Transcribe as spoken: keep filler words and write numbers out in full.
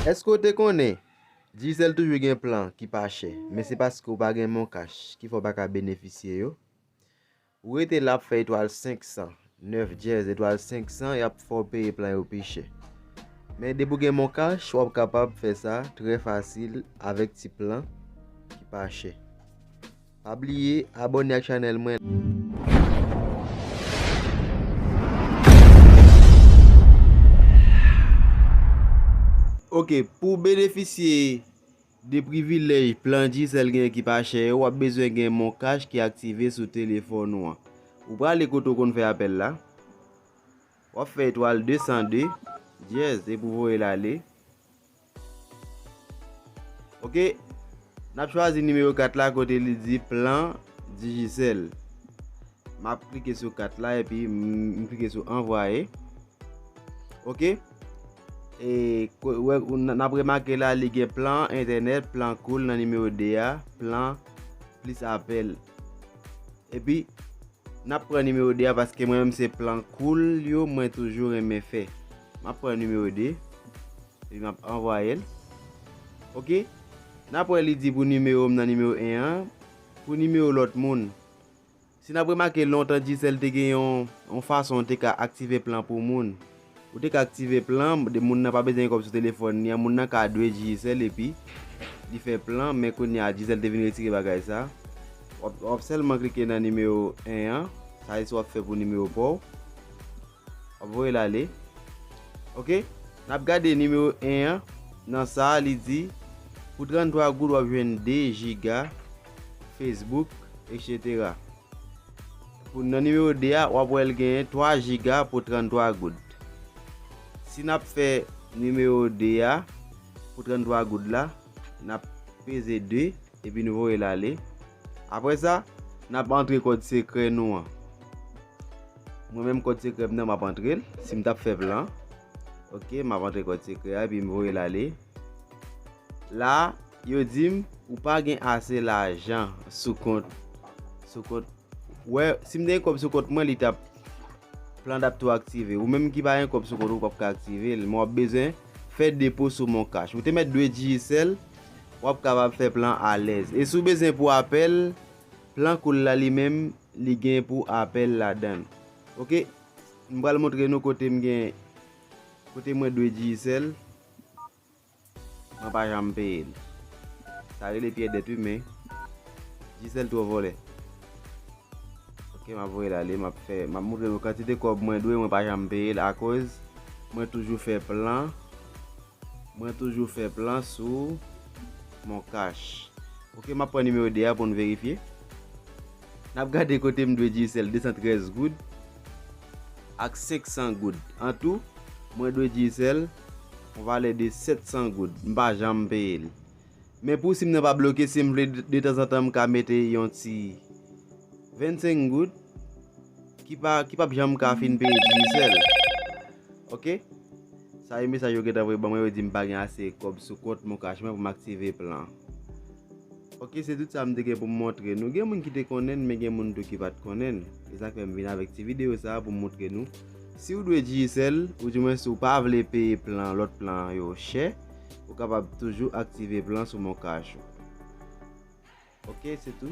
Èske w te konnen Digicel toujou gen plan ki pa chè, men se paske w pa gen Mon Cash ki fè w pa ka benefisye yo? Ou rete la ap fè etwal senk san, nèf dyèz, etwal senk san, y ap fè w peye plan yo pi chè. Men depi w gen Mon Cash, w ap kapab fè sa trè fasil avèk ti plan ki pa chè. Pa bliye abòne ak chanèl mwen. Ok, pou w benefisye de privilèj plan Digicel gen ki pa chè yo, w ap bezwen gen Mon Cash ki aktive sou telefòn ou an. Ou prale kote w konn fè apèl la. W ap fè etwal de san de dyèz epi w voye l ale. Ok, n ap chwazi nimewo kat la kote li di plan Digicel. M ap klike sou kat la epi m, m klike sou anvwaye. Ok, e, ko-, wè, n, n ap remake la, li gen plan entènèt, plan cool nan nimewo de a, plan plis apèl. Epi, n ap pran nimewo de a paske mwen menm se plan cool yo mwen toujou renmen fè. M ap pran nimewo de, epi m ap anvwaye l. Ok, n ap wè li di pou nimewo m nan nimewo en an, pou nimewo lòt moun. Si n ap remake lontan Digicel te gen yon, yon fason w te ka aktive plan pou moun. Ou te ka aktive plan, de moun nan pa bezwen gen kòb sou telefòn li an, moun nan ka dwe Digicel epi li fè plan, men kounye a Digicel te vin retire bagay sa. W ap, w ap sèlman klike nan nimewo en an, sa se w ap fè pou nimewo pa w. W ap voye l ale. Ok, n ap gade nimewo en an, nan sa a li di, pou tranntwa goud w ap jwenn de jiga Facebook, etsetera. Pou nan nimewo de a, w ap wè l genyen twa jiga pou tranntwa goud. Si n ap fè nimewo de a pou tranntwa goud la, n ap peze de epi nou voye l ale. Apre sa, n ap antre kòd sekrè nou an. Mwen menm kòd sekrè m nan m ap antre l, si m t ap fè plan. Ok, m ap antre kòd sekrè a epi m voye l ale. La, yo di m ou pa gen ase lajan sou kont, sou kont. Wè, si m te gen kòb sou kont mwen, li t ap, plan t ap tou aktive. Ou menm ki pa gen kòb sou kont ou, w p ap ka aktive l, men w ap bezwen fè depo sou Mon Cash. Ou te mèt dwe Digicel, w ap kapab fè plan alèz. E si w bezwen pou apèl, plan cool la li menm, li gen pou apèl ladan l. Ok, m pral montre nou kote m gen, kote mwen dwe Digicel. Mwen pa janm peye l. Sa rele pyè dèt wi, men Digicel twò vòlè. Ok, m ap voye l ale, m ap fè, m ap montre nou kantite kòb mwen dwe, mwen pa janm peye l akoz mwen toujou fè plan, mwen toujou fè plan sou Mon Cash. Ok, m ap pran nimewo de a pou n verifye. N ap gade kote m dwe Digicel de san trèz goud ak senk san goud. An tou, mwen dwe Digicel yon valè de sèt san goud. M pa janm peye l. Men pou sim nan pa bloke, si m vle de, detanzantan m ka mete yon ti vennsenk goud ki pa, ki p ap janm ka fin peye Digicel. Ok? Sa e mesaj yo gentan voye ban mwen, yo di m pa gen ase kòb sou kont Mon Cash mwen pou m aktive plan. Ok, se tout sa m te gen pou m montre nou. Gen moun ki te konnen l, men gen moun tou ki pa t konnen l. Se sa k fè m vin avèk ti videyo sa a pou m montre nou. Si w dwe Digicel, oudimwens si w pa vle peye plan, lòt plan yo chè, ou kapab toujou aktive plan sou Mon Cash ou. Ok, se tou.